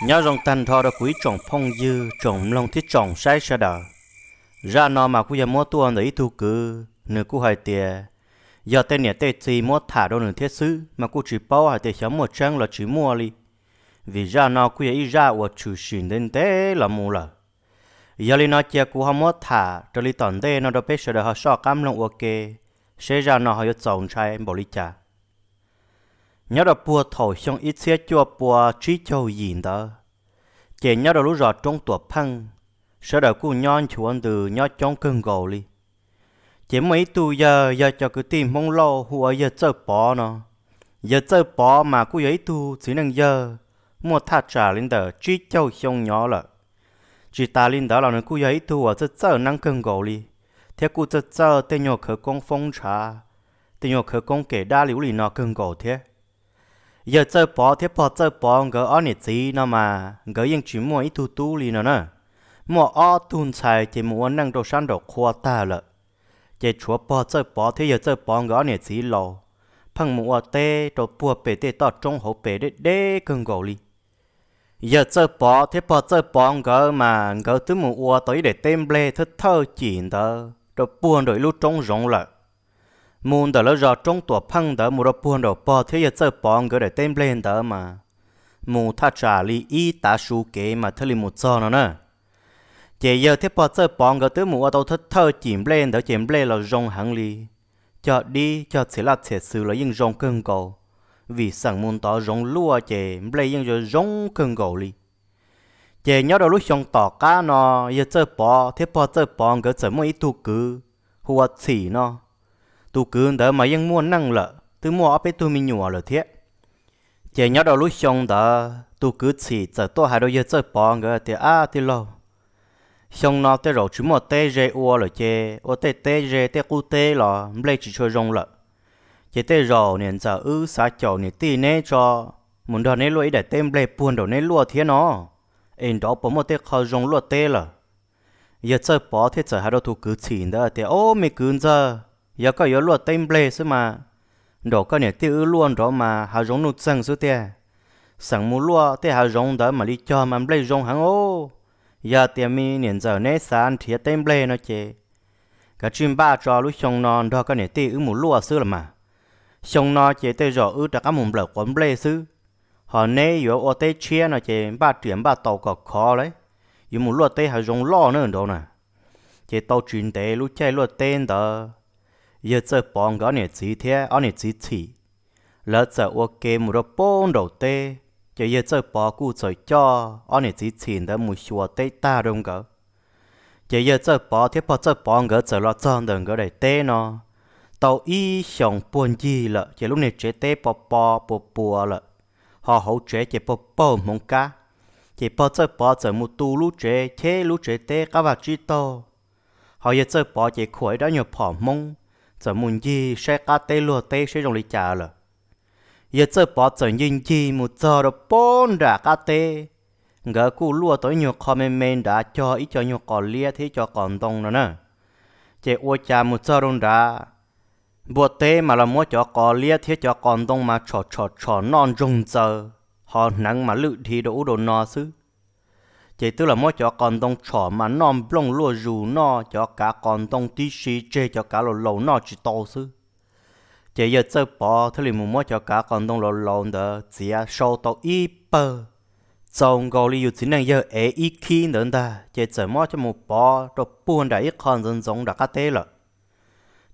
Nyob zoo tag nrho rau kuv ib tsoom phooj ywg, tsoom mloog thiab tsoom saib sawv daws. Zaj no mas kuj yog muab tuaj ntawm ib tug kwv, nws kuj hais tias yog tej niam tej txiv muab tham rau nws thiab xwb, mas kuj tsis paub hais tias xyov muaj tseeb los tsis muaj li, vim zaj no kuj yog ib zaj uas tshwm sim ntev ntev los mus lawm. Yog li no cia kuv ho muab tham raws li tom ntej no rau peb sawv daws ho soj qab mloog ua ke, seb zaj no ho yuav txaus ntshai npaum li cas. Nyob rau puag thaum xyoo ib txhiab cuaj pua tsib caug yim ntawd, ces nyob rau lub zos Roob Tuam Pheej, sawv daws kuj nyob nchuav ntws nyob coob kawg nkaus li. Ces muaj ib tug yawg, yog cov kwv tij Hmoob Lauj hu ua yawg Txawj Pov no. Yawg Txawj Pov mas kuj yog ib tug txiv neej yawg muaj thaj tsam li ntawm tsib caug xyoo nyob lawm. Tsis tas li ntawd los nws kuj yog ib tug uas txawj txawj neeb kawg nkaus li, thiab kuj txawj txawj tej nyuag khawv koob foob ntshav, tej nyuag khawv koob kem dab li ub li no kawg nkaus thiab. Yawg Txawj Pov thiab pog Txawj Pov nkawd ob niam txiv no mas nkawd yeej tsis muaj ib tug tub li no na. Muaj ob tug ntxhais ces mus ua neej rau sab nraum qhua tag lawm. Ces tshuav pog Txawj Pov thiab yawg Txawj Pov nkawd ob niam txiv laus, pheej mus ua teb rau puag pem tej toj roob hauv pes deb deb kawg nkaus li. Yawg Txawj Pov thiab pog Txawj Pov nkawd mas nkawd twb mus ua tau ib daim teb nplej thawj thawj cim ntawd rau puag nraum ib lub roob zoov lawm. Mus ntawm lawv zos Roob Tuam Pheej ntawd mus rau puag nraum pog thiab yawg Txawj Pov nkawd daim teb nplej ntawd mas mus thaj tsam li ib tav su kev mas thiaj li mus txog no na. Ces yawg thiab pog Txawj Pov nkawd twb mus ua tau thawj thawj cim nplej ntawd ces nplej los zoo heev li. Cog dib cog txhiam laj txhiam xwm los yeej zoo kawg nkaus, vim xeem mus ntov zoov luaj ces nplej yeej zoo zoo kawg nkaus li. Ces nyob rau lub xyoo tom qab no, yawg Txawj Pov thiab pog Txawj Pov nkawd txawm muaj ib tug kwv hu ua Txhim no. Tus kwv ntawd mas yeej muaj neej lawm, twb muaj ob peb tug me nyuam lawm thiab. Ces nyob rau lub xyoo ntawd tus kwv Txhim txawm tuaj hais rau yawg Txawj Pov nkawd tias, Ab tij laug, xyoo no tej zaum tsis muaj teb ze ua lawm ces ua tej teb ze tej qub teb los nplej tsis tshua zoo lawm. Ces tej zaum niam ntxawm wb xav caum niam tij neb tso, mus nrog neb luaj ib daim teb nplej puag nraum neb luaj thiab no, es nraud puas muaj tej qho zoo luaj teb lawm? Yawg Txawj Pov thiaj txawm hais rau tus kwv Txhim ntawd tias, Ob, me kwv ntxawg, yog koj yuav luaj teb nplej xwb mas, nraum koj niam tij wb luaj nraud mas hav zoov nuj txeeg xwb tiag. Xeem mus luaj tej hav zoov ntawd mam li cog mas nplej zoo heev os. Yog tias me niam ntxawm neb xav nrhiav teb nplej no ces kav tsij npaj tso, lub xyoo no nrog koj niam tij wb mus luaj xwb los mas. Xyoo no ces tej zaum wb rov qab mus nplawm quav nplej xwb, ho neb yuav ua teb tshiab no ces npaj riam npaj taus kom khov lauj, yuav mus luaj teb hav zoov loj na nraud na. Ces tau tsis ntev lub caij luaj teb ntawd, yawg Txawj Pov nkawd ob niam txiv thiab ob niam txiv Txhim, lawv txawm ua ke mus rau puag nraum teb. Ces yawg Txawj Pov kuj txawm coj ob niam txiv Txhim ntawd mus xyuas teb tag rau nkawd. Ces yawg Txawj Pov thiab pog Txawj Pov nkawd txawm los txog ntawm nkawd daim teb no tau ib xyoos puag ncig lawm, ces lub niag tsev teb pos pos puas puas lawm, ho hauv tsev ces paug paug hmoov kab. Ces pog Txawj Pov txawm mus tu lub tsev, cheb lub tsev teb qab vaj tsib taug, ho yawg Txawj Pov ces khuam ib rab nyuag phom Hmoob, txawm mus ncig saib qab teb luag teb seb zoo li cas lawm. Yawg Txawj Pov txawm ncig ncig mus txog rau puag nram qab teb, nkawd kuj luaj tau ib nyuag qho me me nrad cog ib co nyuag qos liab thiab ib co qos ntoo no na. Ces ua cas mus txog rau nrad, npua teb mas los muab cov qos liab thiab cov qos ntoo mas tshom tshom tshom noj ntsoog ntxaws, ho hneev mas lwj dhi rau ub rau no xwb. Ces twb los muab cov qos ntoo tshom mas noj nplooj luaj zus, noj cov kav qos ntoo tib si, tseg cov kav laus laus noj tsis tau xwb. Ces yawg Txawj Pov thiaj li mus muab cov kav qos ntoo laus laus ntawd txiav sau tau ib pawg, txaus nkaus li yus txiv neej yawg ev ib khib ntawd ntag, ces txawm muab coj mus pov rau puag nram ib qho ntxoov ntxoov nram qab teb lawm.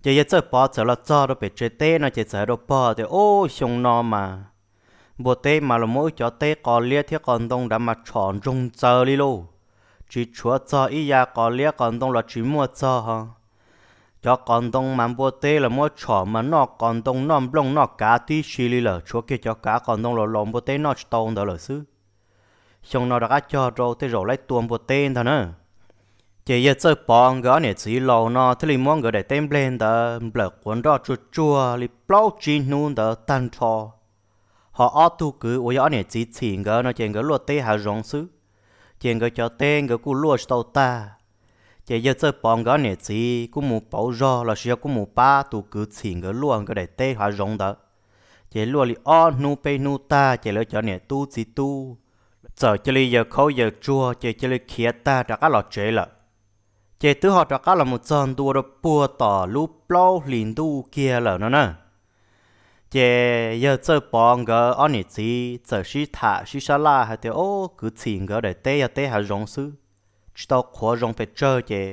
Ces yawg Txawj Pov txawm los txog rau pem tsev teb no ces txawm hais rau pog tias, Ub, xyoo no mas npua teb mas los muab wb cov teb qos liab thiab qos ntoo nrad mas tshom ntsoog ntxaws li lauj. Tsis tshuav txog ib ya qos liab qos ntoo los tsis muaj txog ho. Cov qos ntoo mas npua teb los muab tshom mas noj qos ntoo noj nplooj noj kav tib si li lawm, tshuav kiag cov kav qos ntoo laus laus npua teb noj tsis tau ntawd lawm xwb. Xyoo no rov qab cog rau tej zaum lawv tua npua teb ntag na. Ces yawg Txawj Pov nkawd ob niam txiv laus no thiaj li muab nkawd daim teb nplej ntawd nplawm quav nroj tsuag tsuag li plaub tsib hnub ntawd tag nrho. Ho ob tug kwv uas yog ob niam txiv Txhim nkawd no ces nkawd luaj teb hav zoov xwb, ces nkawd cov teb nkawd kuj luaj tsis tau tag. Ces yawg Txawj Pov nkawd ob niam txiv kuj mus pauv zog los sis yog kuj mus pab tus kwv Txhim nkawd luaj nkawd daim teb hav zoov ntawd. Ces luaj li ob hnub peb hnub tag ces lawv cov niam tub txiv tub txawm cia li yawg khaub yawg tsuag ces cia li khiav tag rov qab los tsev lawm. Ces twb ho rov qab los mus txog ntua rau puag tom lub plaub hlis ntuj kiag lawm no na. Ces yawg Txawj Pov nkawd ob niam txiv txawm sib tham sib sab laj hais tias, Ob, kwv txhim nkawd daim teb yog teb hav zoov xwb, tsis tau qhuav zoo pes tsawg ces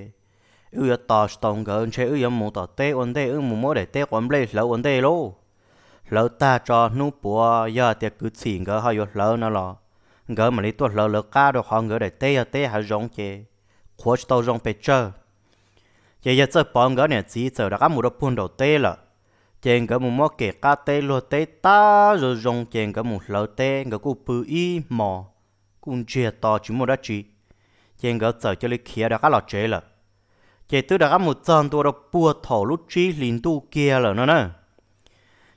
wb yuav tos tsis tau nkawd, ntshe wb yuav mus tom teb ua ntej, wb mus muab daim teb quav nplej hlawv ua ntej lauj. Hlawv tag tso hnub puav yog tias kwv txhim nkawd ho yuav hlawv no los nkawd mam li tuaj hlawv lawv qab rau qhov nkawd daim teb yog teb hav zoov ces qhuav tsis tau zoo pes tsawg. Ces yawg Txawj Pov nkawd niam txiv txawm rov qab mus rau puag nraum teb lawm. Ces nkawd mus muab kem qab teb luag teb tab zoo zoo ces nkawd mus hlawv teb, nkawd kuj pw ib hmos, kuj ntsiag to tsis muaj dab tsi, ces nkawd txawm cia li khiav rov qab los tsev lawm. Ces twb rov qab mus txog ntua rau puag thaum lub tsib hlis ntuj kiag lawm no na.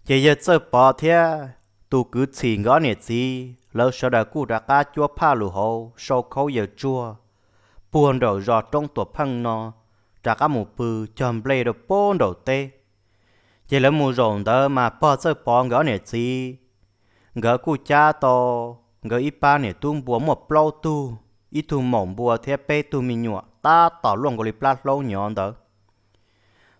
Ces yawg Txawj Pov thiab tus kwv txhim nkawd ob niam txiv lawv sawv daws kuj rov qab cuab phaj lus hauv, sau khaub yawg tsuag puag nraum zos Roob Tuam Pheej no, rov qab mus pw cog nplej rau puag nraum teb. Ces lawv mus zaum ntawd mas pog Txawj Pov nkawd ob niam txiv, nkawd kuj cab tau nkawd ib pab niam tub npua muaj plaub tug, ib tug maum npua thiab peb tug me nyuam tab tom luaj nkaus li plab hlaub nyov ntawd,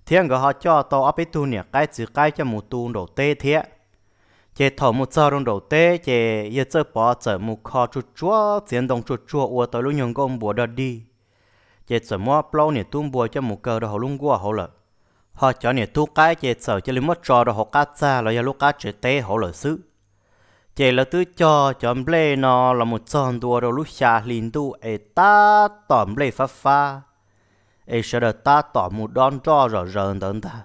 thiab nkawd ho coj tau ob peb tug niam qaib txiv qaib coj mus tu nraum teb thiab. Ces thaum mus txog rau nraum teb ces yawg Txawj Pov txawm mus kho tsuag tsuag txiav ntoo tsuag tsuag ua tau lub nyuag nkuaj npua dog dig, ces txawm muab plaub niam tub npua coj mus kaw rau hauv lub nkuaj hauv lawm. Ho cov niam tub qaib ces txawm cia li muab tso rau hauv qab txag los yog lub qab tsev teb hauv lawm xwb. Ces lawv twb cog cov nplej no los mus txog ntua rau lub xya hli ntuj es tab tom nplej fab fab, es sawv daws tab tom mus dob nroj zom zaws ntawd ntag.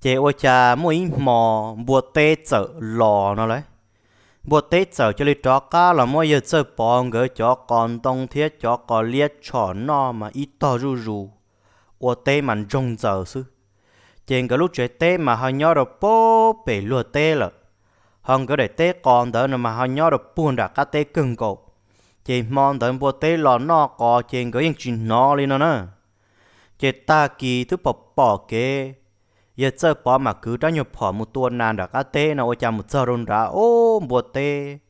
Ces ua cas muaj ib hmo npua teb txawm los no lauj. Npua teb txawm cia li rov qab los muab yawg Txawj Pov nkawd cov qos ntoo thiab cov qos liab tshom noj mas ib tog zuj zus, ua teb mas ntsoog ntxaws xwb. Ces nkawd lub tsev teb mas ho nyob rau puag pem luag teb lawm, ho nkawd daim teb qos ntawd no mas ho nyob rau puag nram qab teb kawg nkaus. Ces hmo ntawd npua teb los noj qos ces nkawd yeej tsis hnov li no na. Ces tag kis twb pom pom kev, yawg Txawj Pov mam kwv rab nyuag phom mus tua nas nram qab teb no, ua cas mus txog rau nrad, ub, npua teb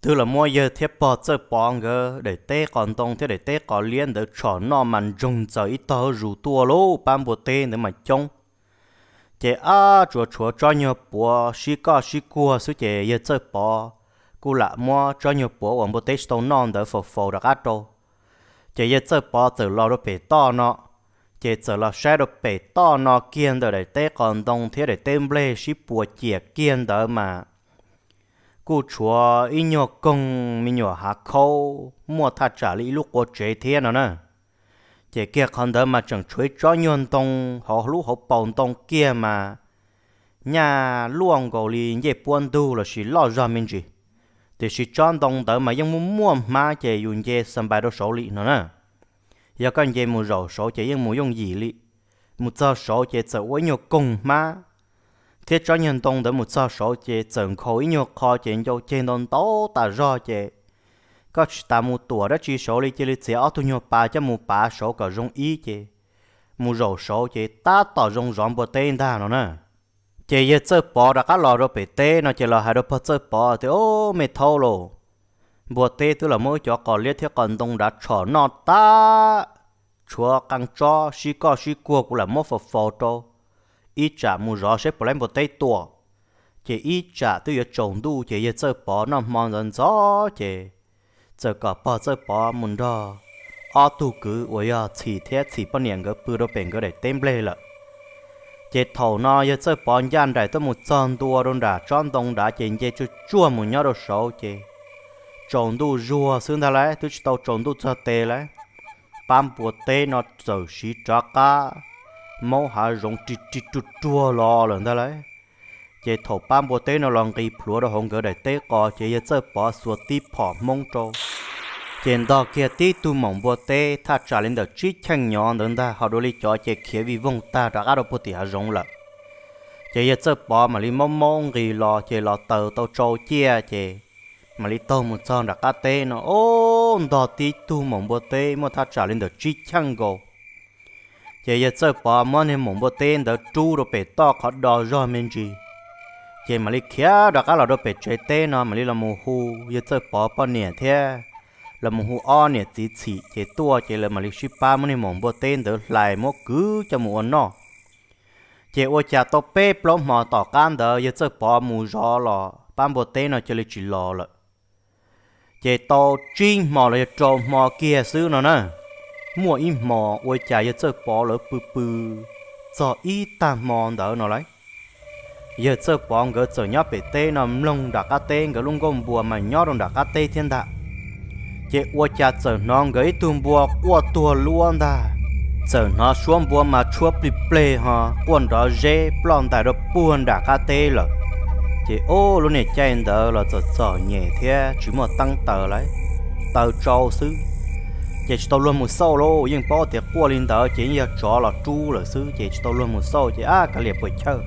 twb los muab yawg thiab pog Txawj Pov nkawd daim teb qos ntoo thiab daim teb qos liab ntawd tshom noj mas ntsoog ntxaws ib tog zuj zus tuaj lauj, pab npua teb ntawd mas coob. Ces ab tsuas tshuav tsob nyuag puav sib koj sib kuag xwb ces yawg Txawj Pov kuj lam muab tsob nyuag puav uas npua teb tsis tau noj ntawd faus faus rov qab rau. Ces yawg Txawj Pov txawm los rau pem toj no, ces txawm los saib rau pem toj no kiag ntawm daim teb qos ntoo thiab daim teb nplej sib puas ciam kiag ntawd mas kuj tshuav ib nyuag koog me nyuam hav khaub muaj thaj tsam li ib lub qua tsev thiab no na. Ces kiag qhov ntawd mas tseem tshuav ib tsob nyuag ntoo hauv lub hauv paus ntoo kiag mas nyaj luaj nkaus li ncej puab ntug lossis loj zog me ntsis. Tiam sis tsob ntoo ntawd mas yeej muaj muaj hmab ces yus nce xa npais rau saud li no na. Yog koj nce mus zaum saud ces yeej mus yooj yim li. Mus txog saud ces txawm ua ib nyuag koog hmab, thiab tsob nyuag ntoo ntawd mus txog saud ces txawm nkhaus ib nyuag qho ces ncau ceg ntau ntau tas zog ces koj tsis tas mus tuam dab tsi saud li, cia li txiav ob tug nyuag pas coj mus pav saud kom zoo ib ces mus zaum saud ces tab tom zoo zov npua teb ntag no na. Ces yawg Txawj Pov rov qab los rau pem teb no ces los hais rau pog Txawj Pov tias, Ob, me thaub lauj, npua teb twb los muab wb cov qos liab thiab qos ntoo nrad tshom noj tag, tshuav qee tsob sib koj sib kuag kuv lam muab faus faus rau, ib tsam mus zov seb puas laib npua teb tua. Ces ib tsam twb yuav tsaus ntuj ces yawg Txawj Pov noj hmo ntxov ntxov ces txawm kom pog Txawj Pov mus nrog ob tug kwv uas yog Txhim thiab Txhim poj niam nkawd pw rau pem nkawd daim teb nplej lawm. Ces thaum no yawg Txawj Pov ncaj nraim tuaj mus txog ntua rau nram tsob ntoo nrad ces nce tsuag tsuag mus nyob rau saud ces tsaus ntuj zuag xwb ntag lauj, twb tsis tau tsaus ntuj txog tes lauj. Pab npua teb no txawm siv rov qab maub hav zoov ri ri ruag ruag los lawm ntag lauj. Ces thaum pab npua teb no los nqis plhuav rau hauv nkawd daim teb qos ces yawg Txawj Pov xuas tib phom hmoob rau, ces ntog kiag tib tug maum npua teb thaj tsam li ntawm tsib cheej nyov ntawd ntag, ho dua li cov ces khiav vij voog tag rov qab rau puag tim hav zoov lawm. Ces yawg Txawj Pov mam li maub maub nqis los ces los taws tau tsau ciaj ces mam li taug mus txog nram qab teb no, o, ntog tib tug maum npua teb muaj thaj tsam li ntawm tsib cheej nkaus. Ces yawg Txawj Pov muab niag maum npua teb ntawd rub rau pem toj qhov do zog me ntsis, Ces mam li khiav rov qab los rau pem tsev teb no mam li los mus hu yawg Txawj Pov poj niam thiab los mus hu ob niam txiv txhim ces tuaj ces lawv mam li sib pab muab niag maum npua teb ntawd hlais muab kwv coj mus ua noj. Ces ua cas tau peb plaub hmo tom qab ntawd yawg Txawj Pov mus zov los pab npua teb no cia li tsis los lawm. Ces tau tsib hmo los yog rau hmo kiag xwb no na, muaj ib hmo ua cas yawg Txawj Pov lawv pw pw txog ib tag hmo ntawd no lauj, yawg Txawj Pov nkawd txawm nyob pem teb no mloog nram qab teb, nkawd lub nkuaj npua mas nyob rau nram qab teb thiab ntag. Ces ua cas txawm hnov nkawd ib tug npua quaj tuag luab ntag, txawm hnov suab npua mas tshuab plig pleg ho quaj nrov zeb ploj ntais rau puag nram qab teb lawm. Ces ub, lub niag caij ntawd los txom txom nyem thiab tsis muaj teeb taws lawm, taws tsau xwb. Ces tsis tau luag mus xauj lauj, yeej paub tias quaj li ntawd ces yeej yog tsov los rub lawm xwb ces tsis tau luag mus xauj ces ab kav liam puas chawj.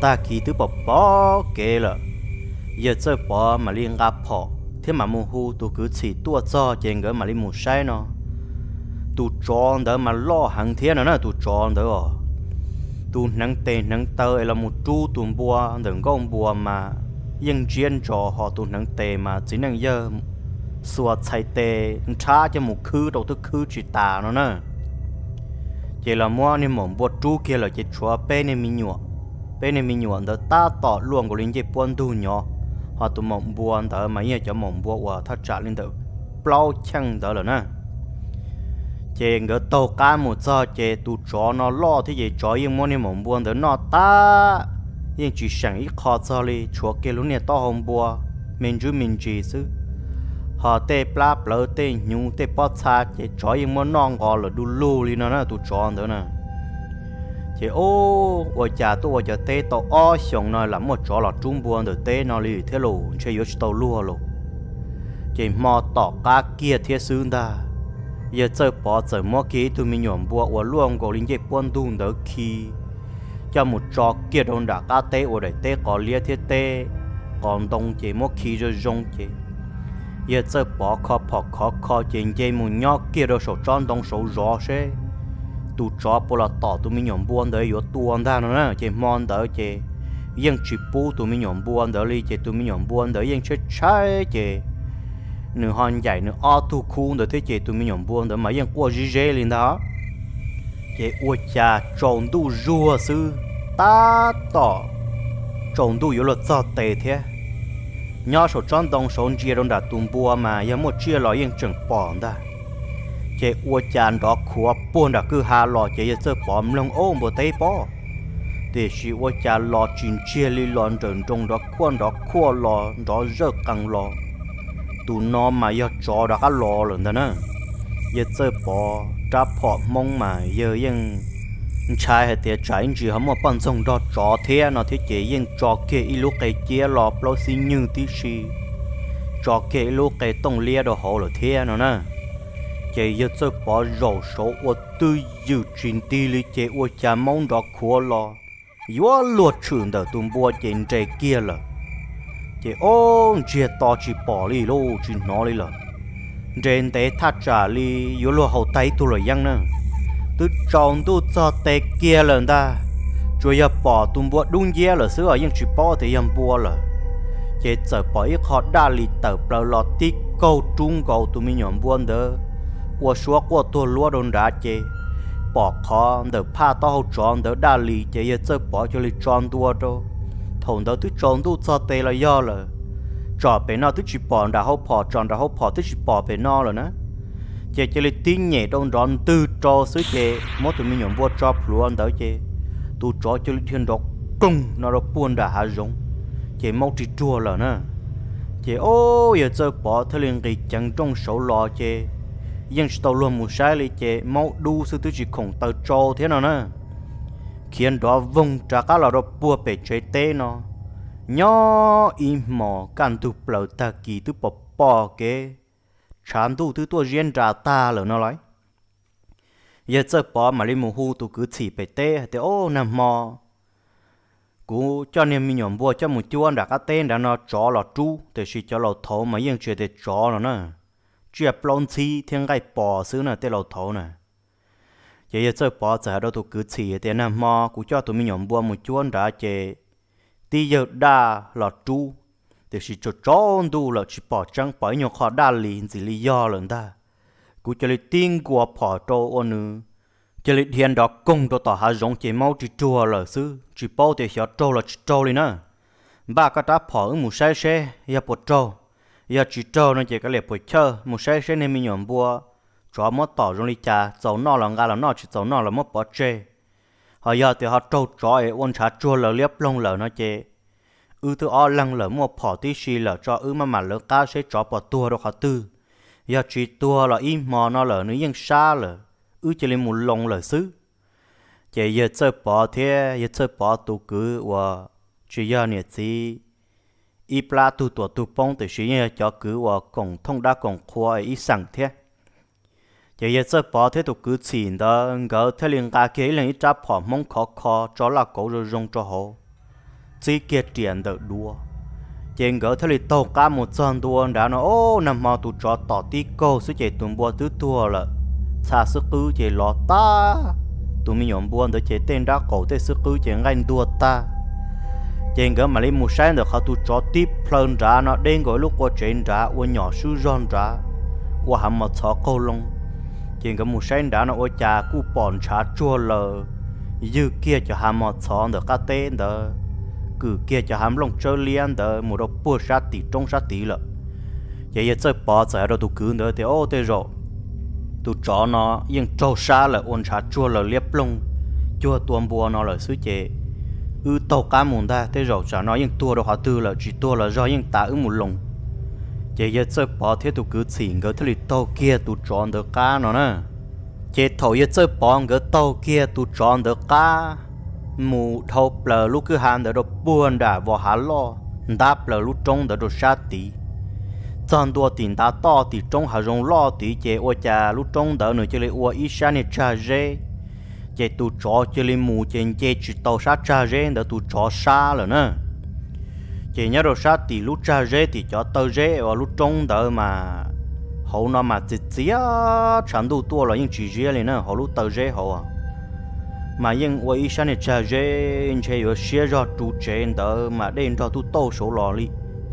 Tag kis twb pom pom kev lawm, yawg Txawj Pov mam li nqa phom thiab mam mus hu tus kwv txhim tuaj txog ces nkawd mam li mus saib no. Tus tsov ntawd mas loj heev thiab no na, tus tsov ntawd os. Tus hneev tes hneev taw es los mus rub tus npua ntawm nkuaj npua mas yeej ntsiab ntsos, ho tus hneev tes mas txiv neej yawg xuas txhais tes nrhab coj mus khwb rau twb khwb tsis tas no na. Ces los muab niag maum npua rub kiag lawm ces tshuav peb niag me nyuam. Peb niag me nyuam ntawd tab tom luaj nkaus li ncej puab ntug nyob, ho tus maum npua ntawd mas yeej cov maum npua uas thaj tsam li ntawm plaub cheej ntawd lawm na. Ces nkawd taug qab mus txog ces tus tsov no loj thiab ces tsov yeej muab niag maum npua ntawd noj tag, yeej tsis seem ib qho txog li, tshuav kiag lub niag taub hau npua me ntsis me ntsis xwb, ho tej plab plawv tej hnyuv tej pob txha ces tsov yeej muab noj nqos lawm du lug li no na tus tsov ntawd na. Ces ub, ua cas tuaj ua cov teb tau ob xyoos no lam muaj tsov los rub npua ntawm teb no li thiab los ntshe yuav tsis tau luag los. Ces hmo tom qab kiag thiab xwb ntag, yawg Txawj Pov txawm muab kiag ib tug me nyuam npua uas luaj nkaus li ncej puab ntug ntawd khi coj mus tso kiag rau nram qab teb uas daim teb qos liab thiab teb qos ntoo ces muab khi zoo zoo ces yawg Txawj Pov kho phom khov kho ces nce mus nyob kiag rau saum tsob ntoo saud zov seb tus tsov puas los tom tus me nyuam npua ntawd yuav tua ntag no na. Ces hmo ntawd ces yeej tsis pub tus me nyuam npua ntawd li ces tus me nyuam npua ntawd yeej tshaib tshaib ces nws ho ncaim nws ob tug khub ntawd thiab ces tus me nyuam npua ntawd mas yeej quaj zib zeb li ntag. Ces ua cas tsaus ntuj zuag xwb, tab tom tsaus ntuj yuav luag txog tes thiab, nyob saum tsob ntoo saud ntsia rau nram tus npua mas yog muaj tsiaj los yeej tseem pom ntag. Ces ua cas nrov khuav puag nram kwj ha los ces yawg Txawj Pov mloog ob npua teb pob, tiam sis ua cas los tsis ntsiag li, los nrawm nroos nrov khuaj nrov khuaj los nrov zawj qees los. Tus no mas yog tsov rov qab los lawm ntag na. Yawg Txawj Pov rab phom Hmoob mas yawg yeej ntshai hais tias tsam ib ntsis ho muaj poj ntxoog nrog tsov thiab no thiab ces yeej tso kiag ib lub qe ciab los plaub xib nywg tib si, tso kiag ib lub qe tooj liab rau hauv lawm thiab no na. Ces yawg Txawj Pov zaum saud ua twj ywm tsis nti li ces ua cas maub nrov khuav los yuav luag tshwm ntawm tus npua ces nres kiag lawm. Ces ob ntsiag to tsis pom li lauj, tsis hnov li lawm. Nres ntev thaj tsam li yuav luag haus tag ib tug luam yeeb na. Twb tsaus ntuj txog tes kiag lawm ntag, tsuas yog pom tus npua dub nciab lawm xwb os, yeej tsis paub tias yog npua lawm. Ces txawm pom ib qho daj li tawm plaws los tib kaug rub nkaus tus me nyuam npua ntawd ua suab quaj tuag luab rau nrad ces pom qhov ntawm phaj taub hau tsov ntawd daj li ces yawg Txawj Pov cia li tso ntua rau. Thaum ntawd twb tsaus ntuj txog tes los yog lawm, tsom pem no twb tsis pom nram hauv phom, tsom nram hauv phom twb tsis pom pem no lawm na. Ces cia li tib nyem rau nrov ntwg rau xwb ces muab tus me nyuam npua tso plhuav ntawd ces tus tsov cia li dhia nrov koog no rau puag nram hav zoov, ces maub rig ruag lawm na. Ces ob yawg Txawj Pov thiaj li nqis ceev nrooj saud los ces yeej tsis tau luag mus saib li ces maub dub xwb twb tsis khoom taws tsau thiab no na. Khiav nrov voog rov qab los rau puag pem tsev teb no. Nyob ib hmos kaj ntug plaws tag kis twb pom pom kev, tshav ntuj twb tuaj ziab nras tag lawm no lauj. Yawg Txawj Pov mam li mus hu tus kwv txhim pem teb hais tias, Ob, nag hmo kuv coj niag me nyuam npua coj mus cuab nram qab teb nrad no tsov los rub, tiam sis cov laus thaud mas yeej tsis tias tsov no na, tsiaj plaub ntxhib thiab nqaij pos xwb na tej laus thaud na. Ces yawg Txawj Pov txawm hais rau tus kwv txhim tias, Nag hmo kuv coj tus me nyuam npua mus cuab nrad ces tib yawg daj los rub, tiam sis tsaus tsaus ntuj lawm tsis pom tseeb, pom ib nyuag qho daj li ntxim li yog lawm ntag. Kuv cia li tib nkuas phom rau ua nws cia li dhia nrov koog rau tom hav zoov ces maub ris ruag lawm xwb, tsis paub tias xyov raug los tsis raug li na. Npaj koj rab phom wb mus saib seb yog puas raug, yog tsis raug no ces kav liam puas chawj, mus saib seb niag me nyuam npua tsov muab tom zoo li cas, txaus noj los nqa los noj, tsis txaus noj los muab pov tseg. Ho yog tias ho raug tsov es ua ntshav tsuag laws liab ploog lawm no ces wb twb ob leeg lawm, muaj phom tib si lawm, tso wb maj mam lawv qab seb tsov puas tuag rau qhov twg. Yog tsis tuag los ib hmo no lawm nws yeej sab lawm, wb cia li mus loo lawm xwb. Ces yawg Txawj Pov thiab yawg Txawj Pov tus kwv uas tsis yog niam txiv ib plab tug tuam tug poob, tiam sis yeej yog cov kwv uas koom thooj dab koom qhua ib xeem thiab. Ces yawg Txawj Pov thiab tus kwv Txhim ntawd nkawd thiaj li nqa kiag ib leeg ib rab phom Hmoob khov kho tso laj kauv zoo zoo rau hauv, txib kiag riam ntawm duav. Ces nkawd thiaj li taug qab mus txog ntua nrad no, o, nag hmo tus tsov tom tib kaug xwb ces tus npua twb tuag lawm, txha xwb qwb ces lov tag. Tus me nyuam npua ntawd ces tej nrab qaum tej xwb qwb ces nqaij ntuag tag. Ces nkawd mam li mus saib ntawm qhov tus tsov tib plhaw nrad no deb nkaus ib lub qua tsev nrad ua nyom swb zog nrad, ua hav mos txhov qaug loo. Ces nkawd mus saib nrad no ua cas kuj pom ntshav tsuag laws, ywg kiag cov hav mos txhov ntawm qab teb ntawd, kwm kiag cov hav nplooj tsawb liab ntawd mus rau puag sab tim roob sab tid lawm. Ces yawg Txawj Pov txawm hais rau tus kwv ntawd tias, o, tej zaum tus tsov no yeej raug sab lawm ua ntshav tsuag laws liab ploog cuag tua npua no lawm xwb ces wb taug qab mus ntag, tej zaum tsam no yeej tuag rau qhov twg lawm, tsis tuag los zog yeej tas wb mus loo. Ces yawg Txawj Pov thiab tus kwv Txhim nkawd thiaj li taug kiag tus tsov ntawd qab no na. Ces thaum yawg Txawj Pov nkawd taug kiag tus tsov ntawd qab mus dhau plaws lub kwj ha ntawd rau puag nram vos hav loj, ntab plaws lub roob ntawd rau sab tid, txog ntua tim ntav toj tim roob hav zoov loj tid ces ua cas lub roob ntawd nws cia li ua ib sab niag tsag zeb. Ces tus tsov cia li mus ces nce tsis tau sab tsag zeb ntawd, tus tsov sab lawm na. Ces nyob rau sab tim lub tsag zeb tim cov taw zeb uas lub roob ntawd mas hauv no mas txias txias tshav ntuj tuaj los yeej tsis ziab li na, hauv lub taw zeb hauv mas yeej ua ib sab niag tsag zeb ntshe yuav siab zog ru tsev ntawd mas dej nrog tuj tauj saud los li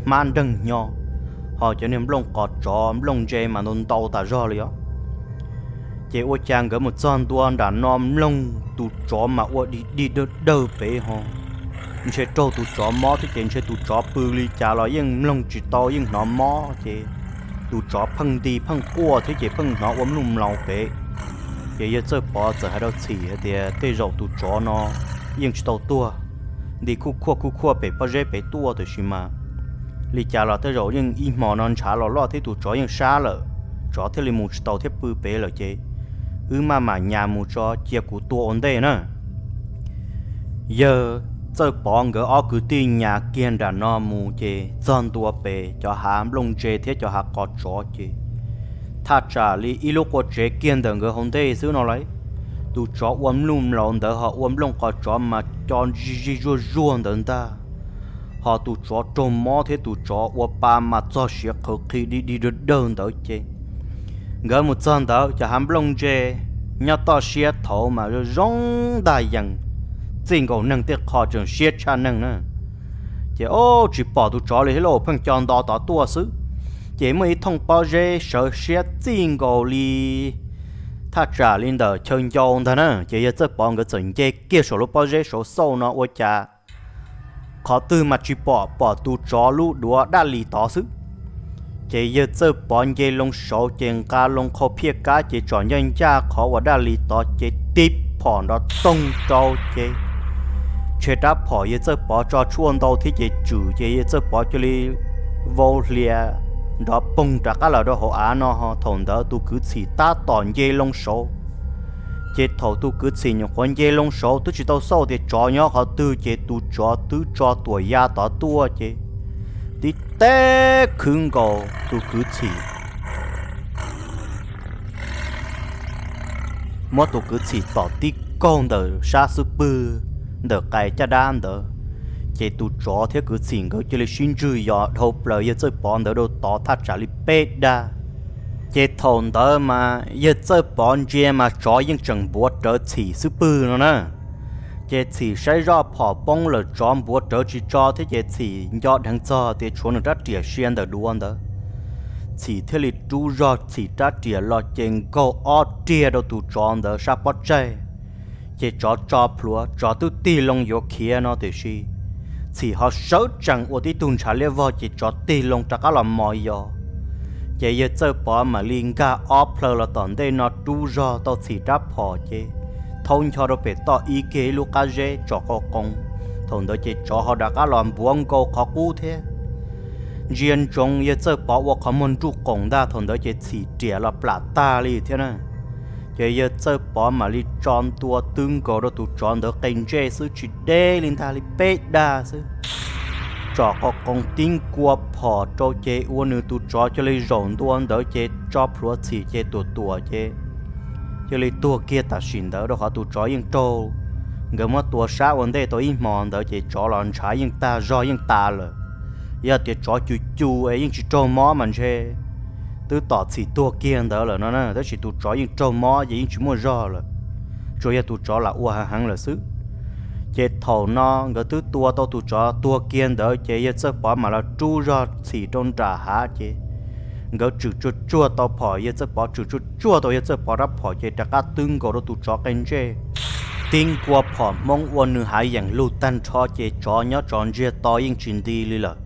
hmab nreeg hnyo, ho cov niag nplooj qos tsov nplooj ntse mas ntau ntau tas zog li os. Ces ua cas nkawd mus txog ntua nram no mloog tus tsov mas ua dig dig dawg dawg pem ho, ntshe raug tus tsov mob thiab ces ntshe tus tsov pw li cas los yeej mloog tsis tau, yeej hnov mob ces tus tsov pheej nti pheej quaj thiab ces pheej hnov ua mluj mlaus pem. Ces yawg Txawj Pov txawm hais rau Txhim hais tias tej zaum tus tsov no yeej tsis tau tuag, nti khuj khuaj khuj khuaj pem pob zeb pem tuaj, tiam sis mas li cas los tej zaum yeej ib hmo no ntshav los loj thiab tus tsov yeej sab lawm, tsov thiaj li mus tsis tau thiab pw pem lawm ces wb maj mam nyas mus tso, cia kuv tua ua ntej na. Yawg Txawj Pov nkawd ob kwv tij nyas kiag nram no mus ces txog ntua pem cov hav nplooj ntse thiab cov hav qos tsov ces thaj tsam li ib lub qua tsev kiag ntawm nkawd hauv ntej xwb no lauj, tus tsov ua mluj mlaus ntawd ho ua nplooj qos tsov mas co zij zij zuag zuag ntawd ntag. Ho tus tsov raug mob thiab tus tsov ua pa mas txog siav qhawv qhi dig dig dawg dawg ntawd ces nkawd mus txog ntawd cov hav nplooj ntse nyob toj siab thaud mas zoo zoo ntag yees, txij nkaus neeg tej qho tseem siab tshaj neeg na. Ces o, tsis pom tus tsov li thiab lauj, pheej co nto tod tuaj xwb. Ces muaj ib thooj pob zeb sawv siab txij nkaus li thaj tsam li ntawm chaw ncau ntag na, ces yawg Txawj Pov nkawd txawm nce kiag saum lub pob zeb saud xauj no ua cas qhov twg mas tsis pom, pom tus tsov lub duav daj lis tod xwb. Ces yawg Txawj Pov nce loo saud ces nqa loo qhau phiaj kab ces tsom ncaj ncaj qhov uas daj lis tod ces tib phom nrov toog rau ces ntshe rab phom yawg Txawj Pov tso tshuaj ntau thiab ces tswm ces yawg Txawj Pov cia li vau hlias nrov poog rov qab los rau hauv av no. Thaum ntawd tus kwv Txhim tab tom nce loo saud. Ces thaum tus kwv Txhim nyuam qhuav nce loo saud twb tsis tau xauj tias tsov nyob qhov twg ces tus tsov twb tso tuam ya tod tuaj ces tib teb khwv nkaus tus kwv Txhim, muab tus kwv Txhim tom tib kaug ntawm sab xub pwg ntawm qais caj dab ntawd. Ces tus tsov thiab kwv Txhim nkawd cia li sib ntswg yos dhau plaws yawg Txawj Pov ntawd rau tod thaj tsam li peb dag. Ces thaum ntawd mas yawg Txawj Pov ntsia mas tsov yeej tseem npuav rawv Txhim xub pwg no na. Ces Txhim saib zoj phom poob lawm, tsov npuav rawv tsis tso thiab ces Txhim nco dheev txog tias tshuav nws rab riam sia ntawm duav ntawd. Txhim thiaj li rub zog Txhim rab riam los ces nkaug ob riag rau tus tsov ntawd sab pob tsaig. Ces tsov tso plhuav, tsov twb tig loo yuav khiav no tiam sis Txhim ho sawv tsees ua tib tug ntshav liab vog ces tsov tig loo rov qab los mos yos. Ces yawg Txawj Pov mam li nkag ob plhaw los tom ntej no rub zog tau Txhim rab phom ces thaub ncho rau pem toj ib kiag ib lub qab zeb tsom qau qoos. Thaum ntawd ces tsov ho rov qab los npuav nkaus qhov qub thiab. Ntsia ntsoov yawg Txawj Pov ua qhov muag nruj qoom ntag, thaum ntawd ces Txhim riam los plam tag li thiab na. Ces yawg Txawj Pov mam li tso ntua twb nkaus rau tus tsov ntawd qe ntsej xwb, tsis deb li ntag li peb dag xwb. Tsom qau qoos tib nkua phom rau ces ua nws tus tsov cia li zaum ntua ntawd ces tso plhuav Txhim ces tuam tuam ces cia li tuag kiag tam sim ntawd, rau qhov tus tsov yeej raug nkawd muab tua sab ua ntej tau ib hmo ntawd ces tsov los ntshav yeej tag zog yeej tas lawm. Yog tias tsov cus cus es yeej tsis raug mob mas ntshe twb tom Txhim tuag kiag ntawd lawm no na, tab sis tus tsov yeej raug mob ces yeej tsis muaj zog lawm, tsuas yog tus tsov lam ua heev heev lawm xwb. Ces thaum no nkawd twb tua tau tus tsov tuag kiag ntawd ces yawg Txawj Pov mam los rub zog Txhim rau nram hav ces nkawd tswm tsuag tsuag tau phom, yawg Txawj Pov tswm tsuag tsuag tau yawg Txawj Pov rab phom ces rov qab twb nkaus rau tus tsov qe ntsej. Tib nkua phom hmoob ua nws hav yeem lug tag nrho ces tsov nyob tsov ntsiag to yeej tsis nti li lawm.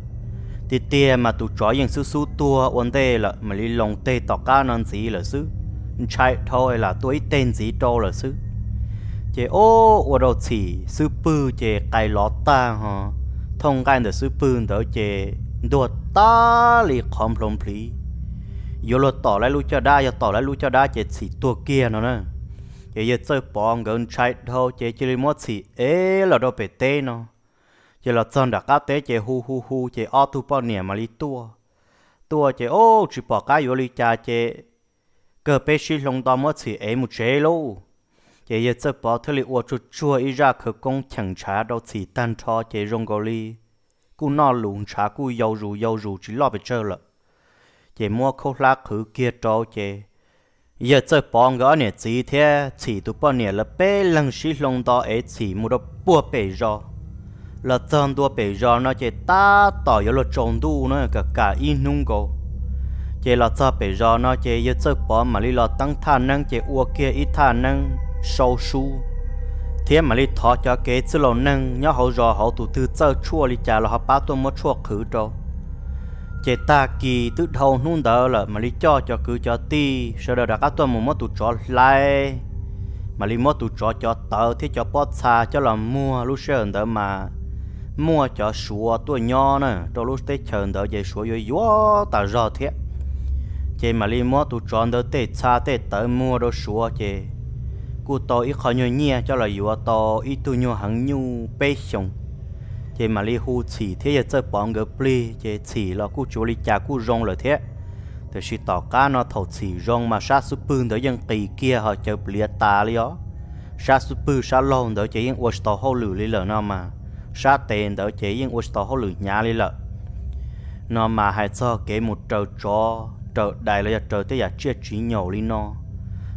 Tiag tiag mas tus tsov yeej xub xub tuag ua ntej lawm, mam li loos teg tom qab no ntxiv lawm xwb, ntshai dhau es lam tua ib teg ntxiv rau lawm xwb. Ces o, ua rau Txhim xub pwg ces qais lov tag ho, thooj nqaij ntawm xub pwg ntawd ces ntuag tas li qhov nplhoo nplhiv. Yuav luag tom lawv lub caj dab, yog tom lawv lub caj dab ces Txhim tuag kiag no na. Ces yawg Txawj Pov nkawd ntshai dhau ces cia li muab Txhim ev los rau pem teb no. Ces los txog nram qab teb ces hu hu hu ces ob tug poj niam mam li tuaj. Tuaj ces o, tsis pom qab yuav li cas ces kawg peb sib hloov nto muab Txhim ev mus tsev lauj. Ces yawg Txawj Pov thiaj li ua tsuag tsuag ib zaj khawv koob cheem ntshav rau Txhim tag nrho ces zoo nkaus li kuj noj lus ntshav kuj yau zus yau zus tsis loj pes tsawg lawm. Ces muab khaub hlab qhwv kiag rau ces yawg Txawj Pov nkawd ob niam txiv thiab Txhim tus poj niam lawv peb leeg sib hloov nto ev Txhim mus rau puag pem zos. Los txog ntua pem zos no ces tab tom yuav luag tsaus ntuj na, kam kam ib hnub nkaus. Ces los txog pem zos no ces yawg Txawj Pov mam li los teeb thaj neeb ces ua kiag ib thaj neeb sau sub, thiab mam li thov cov kev txwj laus neeg nyob hauv zos hauv tus twg txawj tshuaj li cas los ho pab tuaj muab tshuaj qhwv rau. Ces tag kis twb dhau hnub ntawd lawm mam li coj cov kwv cov tij sawv daws rov qab tuaj mus muab tus tsov hlais, mam li muab tus tsov cov tawv thiab cov pob txha coj los muag. Lub sij hawm ntawd mas muaj cov Suav tuaj nyob na rau lub teb chaws ntawd ces Suav yuav yuav tas zog thiab. Ces mam li muab tus tsov ntawd tej txha tej tawv muag rau Suav ces kuj tau ib qho nyuag nyiaj coj los yuav tau ib tug nyuag heev nyuj peb xyoos. Ces mam li hu Txhim thiab yawg Txawj Pov nkawd plig ces Txhim los kuj tsis ua li cas kuj zoo lawm thiab. Tiam sis tom qab no thaum Txhim zoo mas sab xub pwg ntawd yeej qis kiag ho caws pliav tas li os. Sab xub pwg sab laug ntawd ces yeej ua tsis tau hauj lwm li lawm no mas, sab tes ntawd ces yeej ua tsis tau hauj lwm hnyav li lawm. No mas hais txog kev mus raws tsov raws dais los yog raws tej yam tsiaj tsis nyaum li no,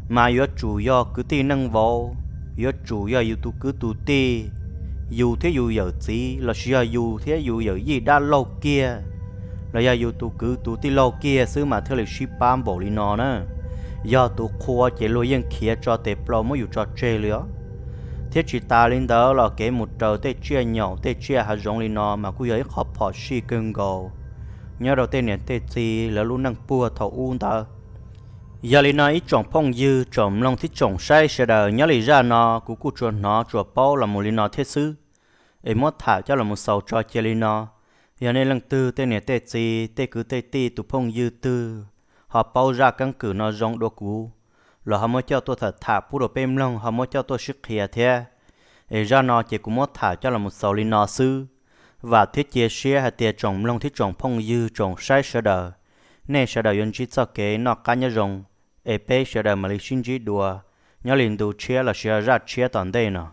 mas yuav tsum yog kwv tij neej vauv, yuav tsum yog yus tus kwv tus tij, yus thiab yus yawm txiv lossis yog yus thiab yus yawm yij dab laug kiag, los yog yus tus kwv tus tij laug kiag xwb mas thiaj li sib pab npaum li no na. Yog tus qhua ces luag yeej khiav tso tes plaws muab yus tso tseg li os. Thiab tsis tas li ntawd los kev mus raws tej tsiaj nyaum tej tsiaj hav zoov li no mas kuj yog ib qho phom sij kawg nkaus nyob rau tej niam tej txiv lawv lub neej puag thaum ub ntawd. Yog li no ib tsoom phooj ywg tsoom mloog thiab tsoom saib sawv daws, nyob li zaj no kuv kuj tsuas hnov tsuas paub los mus li no thiab xwb, es muab tham coj los mus xaus tso cia li no. Yog nej leej twg tej niam tej txiv tej kwv tej tij tus phooj ywg twg ho paub zaj keeb kwm no zoo dua kuv, los ho muab coj tuaj tham tham pub rau peb mloog, ho muab coj tuaj sib qhia thiab. Es zaj no ces kuv muab tham coj los mus xaus li no xwb. Vam thiab cia siab hais tias tsoom mloog thiab tsoom phooj ywg tsoom saib sawv daws, nej sawv daws yuav ntsib txoj kev noj qab nyob zoo, es peb sawv daws mam li sib ntsib dua nyob li ntu tshiab lossis zaj tshiab tom ntej no.